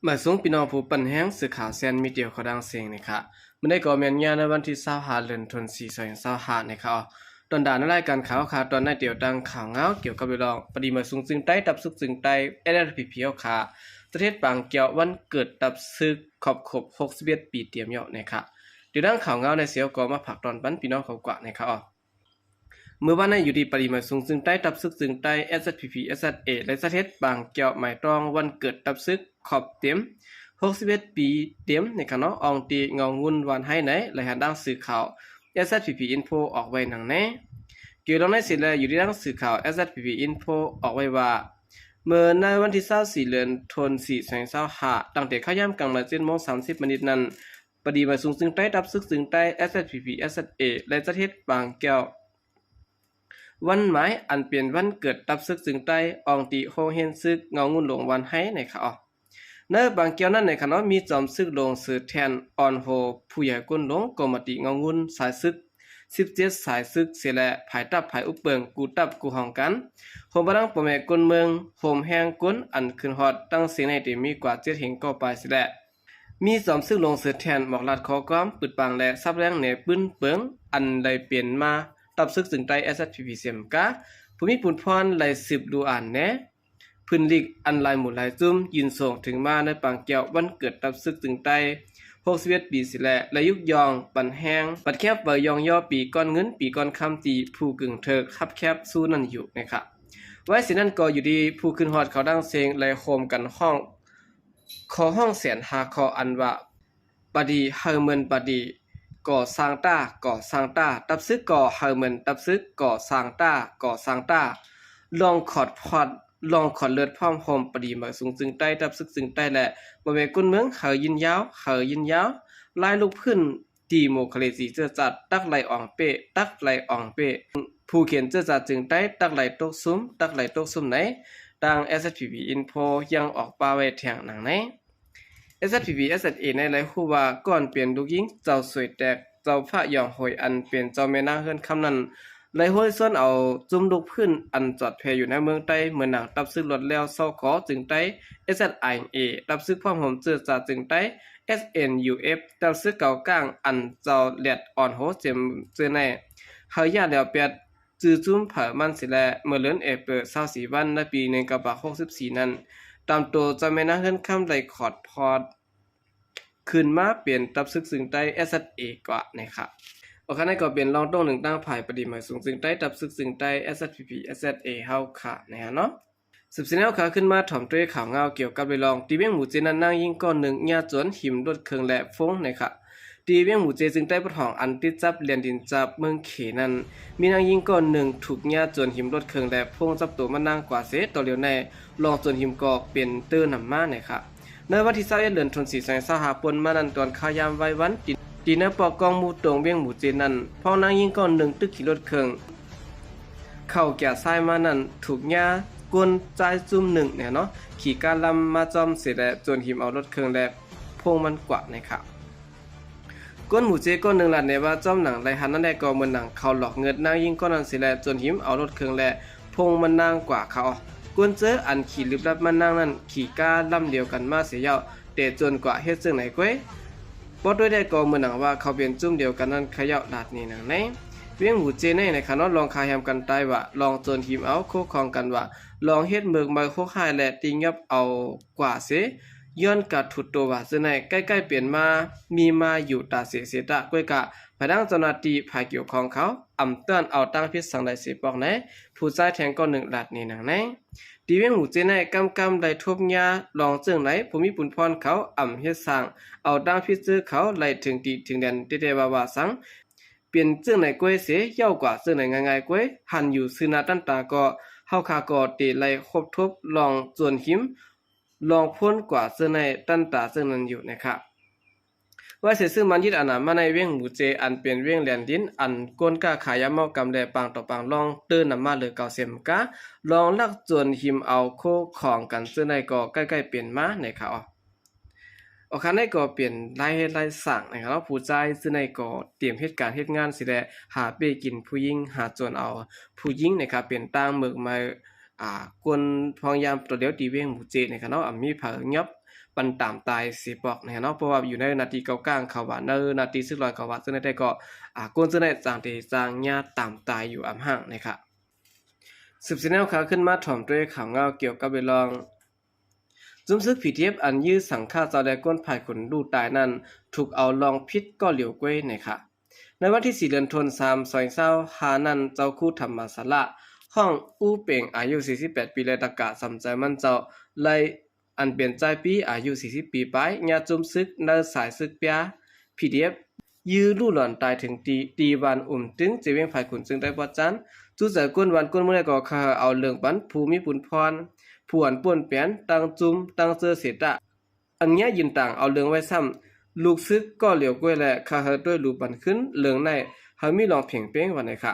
ມາສູງພີ່ນ້ອງຜູ້ປັນແຮງ ສື່ຂ່າວແຊນມີດຽວເຂົ້າດັງເສງນີ້ຄ່ະ. ມື້ນີ້ກໍແມ່ນຍາມໃນວັນທີຊາວຫ້າ ເດືອນທັນວາ ສອງພັນຊາວຫ້ານີ້ຄ່ະ. ຕອນດານໃນລາຍການຂ່າວຄ່ະ ຕອນໃນດຽວຕັ້ງຂ່າວງາວກ່ຽວກັບເລື່ອງ ປະດິມາສູງຈຶ່ງໃຕ້ ຕັບຊຶກຈຶ່ງໃຕ້ ເອສແອັດພີພີ ເຮົາຄ່ະ ຈະເຮັດປາງກ່ຽວວັນເກີດຕັບຊຶກ ຄອບຄົບຫົກສິບເອັດປີເຕັມແລ້ວນີ້ຄ່ະ. ດຽວຕັ້ງຂ່າວງາວໃນເສຍກໍມາຝາກຕອນປັນພີ່ນ້ອງເຂົາກວ່ານີ້ຄ່ະ. ເມື່ອວານນີ້ຢູ່ທີ່ປະດິມາສູງຈຶ່ງໃຕ້ ຕັບຊຶກຈຶ່ງໃຕ້ ເອສແອັດພີພີ ເອສແອັດເອ ໄດ້ຈັດເຮັດປາງກ່ຽວໝາຍຕ້ອງວັນເກີດຕັບຊຶກຄອບເຕັມຫົກສິບເອັດປີເຕັມນີ້ຄ່ະເນາະ ອອງຕີງໍງຸ່ນວານໄຮໃນ ລາຍງານດັ່ງສື່ຂ່າວ ເອສແອັດພີພີ ອິນໂຟ ອອກໄວ້ດັ່ງນີ້. ກ່ຽວເລື່ອງໃນເສຍແລະ ຢູ່ທີ່ດັ່ງສື່ຂ່າວ ເອສແອັດພີພີ ອິນໂຟ ອອກໄວ້ວ່າ ເມື່ອໃນວັນທີຊາວສີ່ ເດືອນທັນວາ ສອງພັນຊາວຫ້າ ຕັ້ງແຕ່ເຂົ້າຍາມກາງວັນ ເຈັດໂມງສາມສິບມານິດນັ້ນ ປະດິມາສູງຈຶ່ງໃຕ້ ຕັບຊຶກຈຶ່ງໃຕ້ ເອສແອັດພີພີ ເອສແອັດເອ ໄດ້ຈັດເຮັດປາງກ່ຽວ ວັນໝາຍ ອັນເປັນວັນເກີດຕັບຊຶກຈຶ່ງໃຕ້ ອອງຕີໂຮງຮຽນຊຶກງໍງຸ່ນຫຼວງວານໄຮໃນຂາວ. ໃນບາງກ່ຽວນັ້ນໃນຂະເນາະ ມີຈອມຊຶກຫຼວງເສີແທ່ນ ອ່ອນໂຮ ຜູ້ໃຫຍ່ກຸນຫຼວງ ກໍມາຕີງໍງຸ່ນສາຍຊຶກ ສິບເຈັດສາຍຊຶກເສຍແລະ ພາຍຕັບພາຍອຸບເປິງ ກູ່ຕັບກູ່ຫ້ອງກັນ ໂຮມບານດັງພໍ່ແມ່ກຸນເມືອງ ໂຮມແຮງກຸນ ອັນຂຶ້ນຮອດຕັ້ງເສຍໃນເຕມີກວ່າເຈັດເຮງເກົ້າປາຍເສຍແລະ ມີຈອມຊຶກຫຼວງເສີແທ່ນ ມອກລາດຂໍ້ຄວາມ ປຶດປັງ ແລະ ສັບແລ້ງແນປືນເປິງ ອັນໄດ້ເປັນມາ ຕັບຊຶກຈຶ່ງໃຕ້ ເອສແອັດພີພີ ເສມກາ ຜູ້ມີບຸນພອນໄດ້ສືບດູອ່ານແນ ພື້ນລິກ ອັນຫຼາຍໝູ່ຫຼາຍຈຸ້ມ ຢືນສົ່ງເຖິງມາໃນປາງກ່ຽວວັນເກີດຕັບຊຶກຈຶ່ງໃຕ້ ຫົກສິບເອັດປີເສຍແລະ ແລະ ຍຸກຍ່ອງປັນແຮງ ປັດແຄບເປີຢອງຍໍປີກ້ອນເງິນ ປີກ້ອນຄຳ ທີ່ຜູ້ກຶ່ງເທີກຮັບແຄບຊູນັ້ນຢູ່ໃນຂະ ໄວ້ເສຍນັ້ນກໍຢູ່ທີ່ຜູ້ຂຶ້ນຮອດເຂົາດັ່ງເສັງ ແລະ ໂຮມກັນຮ້ອງ ຂໍຮ້ອງແສນຫ້າຂໍ້ ອັນວ່າ ປະດີ ເຮີເມີນປະດີ ກໍຊ່າງຕາ ກໍຊ່າງຕາ ຕັບຊຶກກໍເຮີເມີນ ຕັບຊຶກກໍຊ່າງຕາ ກໍຊ່າງຕາ ລອງຂອດພອດ ລອງຂອດເລີດພ້ອມໂຮມ ປະດີມາສູງຈຶ່ງໃຕ້ ຕັບຊຶກຈຶ່ງໃຕ້ ແລະ ບໍ່ແມ່ນກຸນເມືອງ ເຮີຍິນຍາວ ເຮີຍິນຍາວ ລາຍລຸກພື້ນ ຕີໂມຄາເຣຊີເຈີ້ອຈາດ ຕັກໄຫຼອອງເປ້ ຕັກໄຫຼອອງເປ້ ຜູ້ຂຽນເຈີ້ອຈາດຈຶ່ງໃຕ້ ຕັກໄຫຼຕົກຊຸມ ຕັກໄຫຼຕົກຊຸມໃນ ດັ່ງ ເອສແອັດພີພີ ອິນໂຟ ຍັງອອກປາໄວ້ແທງໜັງໃນ ເອສແອັດພີພີ ເອສແອັດເອ ໃນໄດ້ຮູ້ວ່າ ກ່ອນເປັນລູກຍິງເຈົ້າສວຍແຕກ ເຈົ້າພະຢອງໂຫຍ ອັນເປັນເຈົ້າແມ່ນາງເຮືອນຄຳນັ້ນ ໄດ້ໂຫຍຊວນເອົາຈຸ້ມລູກພື້ນ ອັນຈອດແພຢູ່ໃນເມືອງໃຕ້ ເໝືອນໜັງ ຕັບຊຶກລວດແລ້ວຊອກຂໍຈຶ່ງໃຕ້ ເອສແອັດໄອເອ ຕັບຊຶກພ້ອມໂຮມເຈີ້ອຈາດຈຶ່ງໃຕ້ ເອສເອັນຢູເອັຟ ຕັບຊຶກເກົາກ້າງ ອັນເຈົ້າແລດອ່ອນໂຮເຈັມເຈີໃນ ເຮີຢາແລ້ວແປດ ຈື່ຈຸ້ມເຜີມັນເສຍແລະ ເມື່ອເດືອນເອເປີ ຊາວສີ່ວັນ ໃນປີໜຶ່ງເກົ້າຫົກສິບສີ່ນັ້ນ ຕາມໂຕເຈົ້າແມ່ນາງເຮືອນຄຳໄດ້ຂອດພອດ ຂຶ້ນມາເປັນຕັບຊຶກຈຶ່ງໃຕ້ ເອສແອັດເອ ກວ່າໃນຂະ ໂອຄາ ນັ້ນກໍເປັນລອງຕົງໜຶ່ງຕັ້ງຝ່າຍປະດິມາສູງຈຶ່ງໃຕ້ ຕັບຊຶກຈຶ່ງໃຕ້ ເອສແອັດພີພີ ເອສແອັດເອ ເຮົາຂະໃນຫັ້ນເນາະ. ສືບເສຍແນວຂ່າວຂຶ້ນມາ ຖອມໂຕຍຂ່າວງາວກ່ຽວກັບເລື່ອງ ທີ່ວຽງໝູເຈນັ້ນ ນາງຍິງກ້ອນໜຶ່ງຍາໂຈນຫິມລົດເຄື່ອງ ແລະ ໂພງໃນຂະ ທີ່ວຽງໝູເຈ ຈຶ່ງໃຕ້ປະທ້ອງ ອັນຕິດກັບແດນດິນຈາກເມືອງເຂນັ້ນ ມີນາງຍິງກ້ອນໜຶ່ງຖືກຍາໂຈນຫິມລົດເຄື່ອງ ແລະ ໂພງຈັບໂຕມານາງກວ່າເສ ຕໍ່ຫຼຽວໃນລອງໂຈນຫິມກໍເປັນເຕີນຳມາໃນຂະ ໃນວັນທີຊາວເອັດ ເດືອນທັນວາ ສອງພັນຊາວຫ້າ ປົນມານັ້ນ ຕອນຂ່າວຍາມໄວວັນ ທີ່ ທີ່ໜ້າປອກກອງໝູ່ຕົງວຽງໝູເຈນັ້ນ ພ້ອມນາງຍິງກ້ອນໜຶ່ງຕຶກຂີ່ລົດເຄື່ອງ ເຂົ້າກຽຊາຍມານັ້ນ ຖືກຍາກົ້ນຊາຍຈຸ້ມໜຶ່ງແນ່ເນາະ ຂີ່ກ້ານລຳມາຈ້ອມເສແລະ ໂຈນຫິມເອົາລົດເຄື່ອງ ແລະ ໂພງມັນກວ່າໃນຂະ ກົ້ນໝູເຈກ້ອນໜຶ່ງລາດແນ່ວ່າ ຈ້ອມໜັງໄດ້ຫັນນັ້ນແຫຼະ ກໍເໝືອນໜັງເຂົາຫຼອກເງິດນາງຍິງກ້ອນນັ້ນເສແລະ ໂຈນຫິມເອົາລົດເຄື່ອງ ແລະ ໂພງມັນນາງກວ່າຂະ ກົ້ນເຈີອັນຂີ່ລຶບລັບມານາງນັ້ນ ຂີ່ກ້ານລຳດຽວກັນມາເສຍເຍົາ ແຕ່ໂຈນກວ່າເຮັດເຊິ່ງໃນກ້ວຍ ປອດດ້ວຍແດ່ກໍເໝືອນໜັງວ່າ ເຂົາເປັນຈຸ້ມດຽວກັນນັ້ນຂະເຍົາ ລາດນີ້ໜັງໃນ ວຽງໝູເຈໃນ ໃນຂະເນາະ ລອງຄາແຮມກັນຕາຍວ່າ ລອງໂຈນຫິມເອົາໂຄຂອງກັນວ່າ ລອງເຮັດເມີກເມີໂຄກຮ້າຍ ແລະ ຕີງຍົບເອົາກວ່າເສ ຍ້ອນການຖືກໂຕວ່າເຊິ່ງໃນ ໃກ້ໆເປັນມາ ມີມາຢູ່ຕາເສເສຕະ ກ້ວຍກະ ພາຍຫຼັງເຈົ້າໜ້າທີ່ຝ່າຍກ່ຽວຂ້ອງເຂົາ ອຳຕ້ານເອົາຕາງຜິດສັງໃດເສປອກໃນ ຜູ້ຊາຍແທງກ້ອນໜຶ່ງ ລາດນີ້ໜັງໃນ ທີ່ວຽງໝູເຈໃນ ກຳກຳໄດ້ທົບຍາລອງເຊິ່ງໃນ ຜູ້ມີປຸນພອນເຂົາ ອຳເຮັດສ້າງ ເອົາຕາງຜິດເຈີເຂົາ ໄລ່ເຖິງຕີເຖິງແດນ ແຕ່ແຕ່ວ່າວ່າສັງ ເປັນເຊິ່ງໃນກ້ວຍເສ ເຍົາກວ່າເຊິ່ງໃນງ່າຍໆກ້ວຍ ຫັນຢູ່ຊື່ໜ້າຕັນຕາກໍ ເຮົາຂ້າກໍເຕໄລ່ຄົບທົບລອງໂຈນຫິມ ລອງໂພນກວ່າເຊິ່ງໃນຕັນຕາເຊິ່ງນັ້ນຢູ່ໃນຂະ ວ່າເສ ຊຶ່ງມັນຍຶດອານາມາໃນວຽງໝູເຈ ອັນເປັນວຽງແລນດິນ ອັນກົນກ້າຂາຍຢາເມົາກຳ ແລະ ປາງຕໍ່ປາງລອງເຕີນຳມາເຫຼືອເກົ່າເສມກາ ລອງລັກໂຈນຫິມເອົາໂຄຂອງກັນເຊິ່ງໃນກໍໃກ້ໆເປັນມາໃນຂະ ອອກຄັນໃນກໍເປັນລາຍເຮັດລາຍສ້າງໃນຂະເນາະ ຜູ້ຊາຍເຊິ່ງໃນກໍຕຽມເຮັດການເຮັດງານເສແລະ ຫາເປ້ກິນຜູ້ຍິງ ຫາໂຈນເອົາຜູ້ຍິງໃນຂະ ເປັນຕ່າງເມີກເມີ ອາ ກົນພອງຍາມໂຕດຽວທີ່ວຽງໝູເຈໃນຂະເນາະ ອາ ມີເຜີຫຍັບ ປັນຕາມຕາຍເສຍປອກນະເນາະ ເພາະວ່າຢູ່ໃນໜ້າທີ່ເກົ່າກ້າງເຂົາວ່າ ໃນໜ້າທີ່ຊຶກລອຍເຂົາວ່າ ເຊິ່ງໃນແທ້ກໍ ອາ ຄົນເຊິ່ງໃນຈາງທີ່ຈາງຍາຕາມຕາຍຢູ່ອຳຫາງນະຄະ. ສືບສຽນແນວຂ່າວຂຶ້ນມາຖອມດ້ວຍຂ່າວງາວກ່ຽວກັບເລື່ອງ ຈຸ້ມຊຶກ ພີດີເອັຟ ອັນຍື້ສັງຄະເຈົ້າ ແລະ ກົນພາຍຂຸນລູກຕາຍນັ້ນ ຖືກເອົາລອງຜິດກໍຫຼຽວກ້ວຍນະຄະ. ໃນວັນທີສີ່ ເດືອນທັນວາ ສອງພັນຊາວຫ້ານັ້ນ ເຈົ້າຄູທຳມະສາລະ ຮ້ອງອູເປັງ ອາຍຸສີ່ສິບແປດປີ ແລະ ຕະກະສຳໃຈມັນເຈົ້າ ໄລ ອັນເປັນຊາຍປີ ອາຍຸສີ່ສິບປີປາຍ ຍາຈຸ້ມຊຶກໃນສາຍຊຶກເປຍ ພີດີເອັຟ ຍື້ລູກຫຼອນຕາຍເຖິງທີ່ ທີ່ບ້ານອຸມຕຶງ ເຈວຽງພາຍຂຸນ ເຊິ່ງໄດ້ປອດຈັນ ຈຸໃຈຄົນບ້ານຄົນເມືອງ ແລະ ກໍຂ້າເອົາເລື່ອງປັນຜູ້ມີບຸນພອນ ຜູ້ອັນປ່ວນແປນ ຕັ້ງຈຸ້ມ ຕັ້ງເຈີເສຍຕະ ອັນຍາຍຢືນຕາງເອົາເລື່ອງໄວ້ຊ້ຳ ລູກຊຶກກໍຫຼຽວກ້ວຍ ແລະ ຂ້າເຮີຕ້ວຍລູປັນຂຶ້ນ ເລື່ອງໃນເຮີມີລອງເພງເປງວ່າໃນຄະ.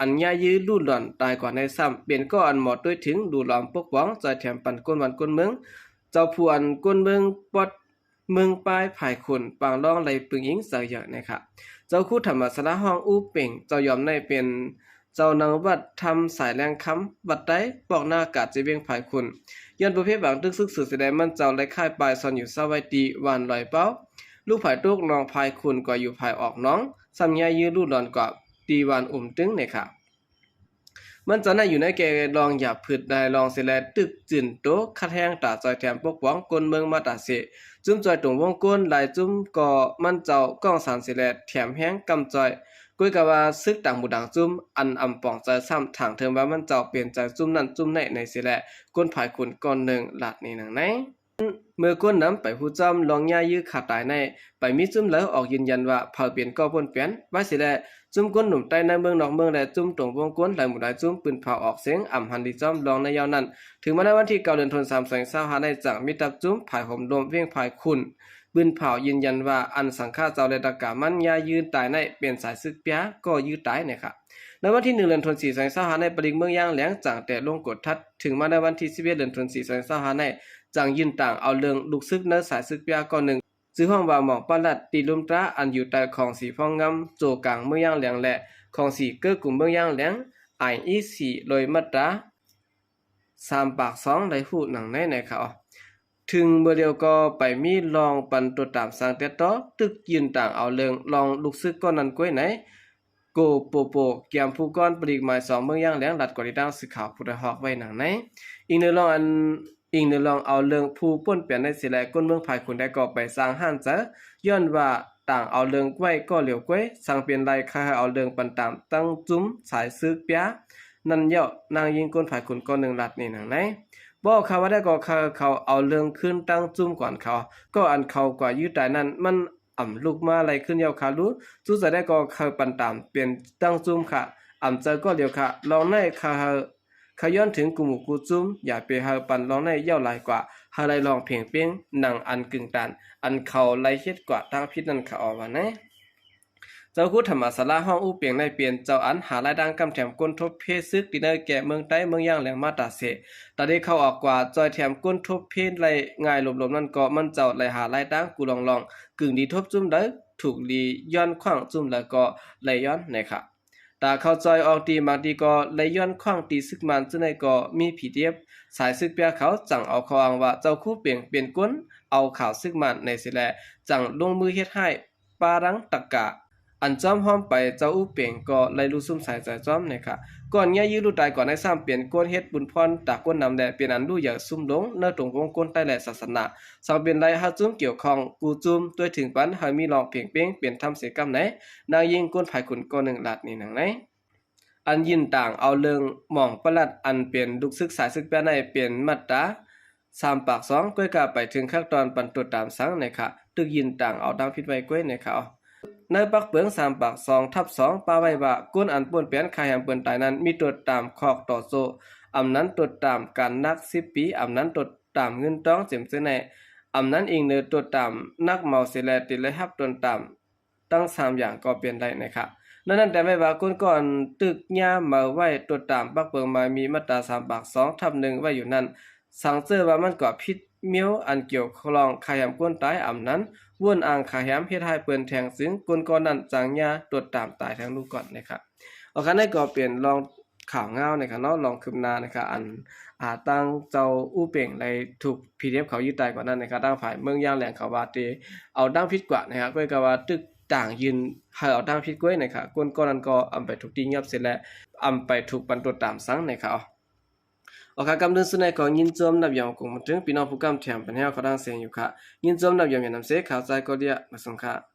ອັນຍາຍຢື້ລູກຫຼອນຕາຍກວ່າໃນຊ້ຳ ເປັນກໍອັນໝໍດດ້ວຍເຖິງ ດູລອມປົກປ້ອງ ຈອຍແຖມປັນຄົນບ້ານຄົນເມືອງ ເຈົ້າຜູ້ອັນຄົນເມືອງປອດ ເມືອງປາຍພາຍຂຸນ ປາງລອງໄລປຶງອີງເຈົ້າເຢີເນຄະ. ເຈົ້າຄູທຳມະສາລະ ຮ້ອງອູເປັງ ເຈົ້າຍອມໃນເປັນເຈົ້ານາງວັດທຳສາຍແລງຄຳ ວັດໃຕ້ ປອກໜ້າກາດເຈວຽງພາຍຂຸນ ຍ້ອນປະເພບບາງຕຶກຊຶກສືບສະແດງ ມັນເຈົ້າໄລຄ້າຍປາຍຊອນຢູ່ເຊົາໄວ້ທີ່ຫວ່ານລອຍເປົ້າ ລູກພາຍຕົກ ນ້ອງພາຍຂຸນກໍຢູ່ພາຍອອກໜອງ ຊ້ຳຍາຍຢື້ລູກຫຼອນກວ່າທີ່ຫວ່ານອຸມຕຶງເນຄະ. ມັນເຈົ້ານັ້ນຢູ່ໃນແກ່ລອງຢາບຜືດໃນລອງເສຍແລ ຕຶກຈືນໂຕ ຂັດແຮງຕາຈອຍແຖມປົກປ້ອງຄົນເມືອງມາຕາເສ ຈຸ້ມຈອຍຕົງວົງກົນ ຫຼາຍຈຸ້ມກໍມັນເຈົ້າກ້ອງສານເສຍແລ ແຖມແຮງກຳຈອຍ ກ້ວຍກະວ່າຊຶກຕ່າງໝູ່ຕ່າງຈຸ້ມ ອັນອຳປອງໃຈຊ້ຳ ຖາງເທີມວ່າມັນເຈົ້າເປັນໃຈຈຸ້ມນັ້ນຈຸ້ມໃນໃນເສຍແລ ຄົນພາຍຂຸນກ້ອນໜຶ່ງລາດນີ້ໜັງໃນ. ເມື່ອຄົນນຳໄປຮູ້ຈ້ອມລອງຍາຍຢື້ຂ້າຕາຍໃນ ໄປມີຈຸ້ມເລີອອກຢືນຢັນວ່າ ເຜາເປັນກໍປົນແປນ ໄວ້ເສຍແລ ຈຸ້ມຄົນໜຸ່ມໃຕ້ໃນເມືອງນອກເມືອງ ແລະ ຈຸ້ມຕົງວົງກົນ ຫຼາຍໝູ່ຫຼາຍຈຸ້ມ ປືນເຜາອອກເສຍງ ອຳຫັນດີຈ້ອມລອງໃນຍາມນັ້ນ ເຖິງມາໃນວັນທີເກົ້າ ເດືອນທັນວາ ສອງພັນຊາວຫ້າໃນ ຈັ່ງມີຕັບຈຸ້ມ ພາຍໂຮມລົມ ວຽງພາຍຂຸນ ປືນເຜົາຢືນຢັນວ່າ ອັນສັງຄະເຈົ້າ ແລະ ຕະກາມັນຍາຍຢື້ຕາຍໃນ ເປັນສາຍຊຶກເປຍກໍຢື້ຕາຍນະຄະ. ໃນວັນທີໜຶ່ງ ເດືອນທັນວາ ສອງພັນຊາວຫ້າໃນ ປະລິກເມືອງຢາງແຫຼງ ຈັ່ງແຕ່ລົງກົດທັດ ເຖິງມາໃນວັນທີສິບເອັດ ເດືອນທັນວາ ສອງພັນຊາວຫ້າໃນ ຈັ່ງຢືນຕາງເອົາເລື່ອງລູກຊຶກໃນສາຍຊຶກເປຍກ້ອນໜຶ່ງ ຊື່ຫ້ອງວ່າໝອງປະລັດ ຕີລຸມຕາ ອັນຢູ່ໃຕ້ຂອງສີພອງງາມ ໂຈກາງເມືອງຢາງແຫຼງ ແລະ ຂອງສີເກີ້ກຸມເມືອງຢາງແຫຼງ ໄອອີຊີ ໂດຍມາດຕາ ສາມປາກສອງ ໄດ້ຮູ້ໜັງໃນໃນຂ່າວ. ເຖິງເມື່ອດຽວກໍໄປມີລອງປັນຕົວຕາມສັງແຕ່ຕໍ່ ຕຶກຢືນຕາງເອົາເລື່ອງລອງລູກຊຶກກ້ອນນັ້ນກ້ວຍໃນ ໂກໂປໂປ ກຽມຜູ້ກອນປະລິກໝາຍສອງເມືອງຢາງແຫຼງ ລັດກວາດຕິດຕາມສື່ຂ່າວຜູ້ໄດ້ຮອກໄວ້ໜັງໃນ. ອີງໃນລອງອັນ ອີງໃນລອງເອົາເລື່ອງຜູ້ປົນແປນໃນເສຍແລ ຄົນເມືອງພາຍຂຸນໄດ້ກໍໄປສ້າງຫ້ານໃຈ ຍ້ອນວ່າຕາງເອົາເລື່ອງໄວ້ກໍຫຼຽວກ້ວຍ ສັງເປັນໄລ ຂ້າເຮົາເອົາເລື່ອງປັນຕາມຕັ້ງຈຸ້ມສາຍຊຶກເປຍ ນັ້ນເຍົາະ ນາງຍິງຄົນພາຍຂຸນກ້ອນໜຶ່ງລັດນີ້ໜັງໃນ. ບໍ່ຂ້າວ່າໄດ້ກໍຂ້າເຂົາເອົາເລື່ອງຄືນຕັ້ງຈຸ້ມກ່ອນເຂົາ ກໍອັນເຂົາກວ່າຢື້ຕາຍນັ້ນ ມັນອຳລຸກມາໄລ່ຂຶ້ນເຍົາະຄາລູ ຈຸໃຈໄດ້ກໍເຂົາປັນຕາມເປັນຕັ້ງຈຸ້ມຄະ ອຳເຈີກໍຫຼຽວຄະ ລອງໃນຂ້າເຮົາ ຂ້າຍ້ອນເຖິງກູໝູ່ກູຈຸ້ມ ຢ່າໄປເຮົາປັນລອງໃນເຍົາະຫຼາຍກວ່າ ເຮົາໄລ່ລອງເພງເປັງ ໜັງອັນກຶ່ງຕານ ອັນເຂົາໄລ່ເຮັດກວ່າທາງຜິດນັ້ນ ຂ້າອອກວ່າໃນ. ເຈົ້າຄູທຳມະສາລາ ຮ້ອງອູເປັງໃນເປັນເຈົ້າອັນຫາລາຍດ້າງກຳແຖມກົ້ນທົບເພຊຶກ ທີ່ໃນແກ່ເມືອງໃຕ້ເມືອງຢາງແຫຼງມາຕາເສ ຕາເດເຂົາອອກກວ່າ ຈອຍແຖມກົ້ນທົບເພໄລງ່າຍລົມໆ ນັ້ນກໍມັນເຈົ້າໄລຫາລາຍດ້າງກູລອງໆ ກຶ່ງດີທົບຈຸ້ມໃດ ຖືກດີຍ້ອນຂວ້າງຈຸ້ມໃດກໍໄລຍ້ອນໃນຄະ. ຕາເຂົາຈອຍອອກຕີ ບາງທີກໍໄລຍ້ອນຂວ້າງຕີຊຶກມານ ຈະໃນກໍມີ ພີດີເອັຟ ສາຍຊຶກເປຍເຂົາ ຈັ່ງເອົາຂໍ້ອ້າງວ່າ ເຈົ້າຄູເປັງເປັນກົ້ນເອົາຂ່າວຊຶກມານໃນເສຍແລ ຈັ່ງລົງມືເຮັດຮ້າຍ ປາລັງຕະກາ ອັນຈອມຮອມໄປ ເຈົ້າອູເປັງກໍໄລຮູ້ຊຸມສາຍໃຈຈອມໃນຄະ. ກ່ອນຍາຍຢື້ລູກຕາຍ ກ່ອນໃນຊ້ຳເປັນກົ້ນເຮັດບຸນພອນຕາກົ້ນນຳ ແລະ ເປັນອັນຮູ້ໃຫຍ່ຊຸມລົງໃນຕົງວົງກົ້ນໃຕ້ ແລະ ສາສະໜາ ສັງເປັນໄລຫາຈຸ້ມກ່ຽວຂ້ອງ ກູຈຸ້ມ ດ້ວຍເຖິງປັນໃຫ້ມີລອງເພງເປັງເປັນທຳເສຍກຳໃນ ນາງຍິງກົ້ນພາຍຂຸນກ້ອນໜຶ່ງລາດນີ້ໜັງໃນ. ອັນຢືນຕາງເອົາເລື່ອງໝອງປະລັດ ອັນເປັນລູກຊຶກສາຍຊຶກເປຍໃນ ເປັນມາດຕາ ສາມປາກສອງ ກ້ວຍກະໄປເຖິງຂັ້ນຕອນປັນຕົວຕາມສັງໃນຄະ ຕຶກຢືນຕາງເອົາດາງຜິດໄວ້ກ້ວຍໃນຄະ. ໃນປັກເປິງ ສາມປາກສອງ ທັບສອງ ປະໄວ້ວ່າ ກົ້ນອັນປ່ວນແປນຂ້າແຮມເປີນຕາຍນັ້ນ ມີຕົວຕາມຄອກຕໍ່ໂຈ ອຳນັ້ນຕົວຕາມການໜັກສິບປີ ອຳນັ້ນຕົວຕາມເງິນຕອງເຈັມເຈີໃນ ອຳນັ້ນອີງເນີຕົວຕາມໜັກເມົາເສຍແລ ທີ່ໄດ້ຮັບຕົວຕາມ ທັງສາມຢ່າງກໍເປັນໄດ້ນະຄະ. ນອກນັ້ນແຕ້ມໄວ້ວ່າ ກົ້ນກ່ອນຕຶກຍາມເມົາໄວ້ ຕົວຕາມປັກເປິງມາມີມາດຕາ ສາມປາກສອງ ທັບໜຶ່ງ ໄວ້ຢູ່ນັ້ນ ສັງເຈີວ່າມັນກໍຜິດມຽວອັນກ່ຽວຂ້ອງຂ້າແຮມກົ້ນຕາຍ ອຳນັ້ນວົນອ້າງຂ້າແຮມເຮັດຮ້າຍເປີນແທງ ຈຶ່ງກົ້ນກ່ອນນັ້ນຈັ່ງຍາຕົວຕາມຕາຍແທງລູກກ່ອນນະຄະ. ອອກຄັນໃດກໍເປັນລອງ ຂ່າວງາວນະຄະເນາະ ລອງຄືບໜ້ານະຄະ ອັນ ອາ ທາງເຈົ້າອູເປັງໄດ້ຖືກ PDF ເຂົາຍຶດໄດ້ກ່ອນນັ້ນນະຄະ ທາງຝ່າຍເມືອງຢາງແຫຼງເຂົາວ່າໄດ້ເອົາດາງຜິດກວ່ານະຄະ ກໍເລີຍກະວ່າຕຶກຕ່າງຍື່ນໃຫ້ເອົາດາງຜິດກວ່ານະຄະ ຄົນກ່ອນນັ້ນກໍອຳໄປຖືກຕີງຽບເສຍ ແລະ ອຳໄປຖືກບັນຕົວະຕາມສັງນະຄະ. ເອົາ ກຳເດີນສຸດໃນກໍຍິນຈອມນຳຢອງກົງມາເຖິງພີ່ນ້ອງຜູ້ກຳແຖມປັນແຮວເຂົ້າທາງແສງຢູ່ຄະ ຍິນຈອມນຳຢອມຍາມນຳເສ ຂ່າວໃສກໍເດຍ ມາສົ່ງຄະ.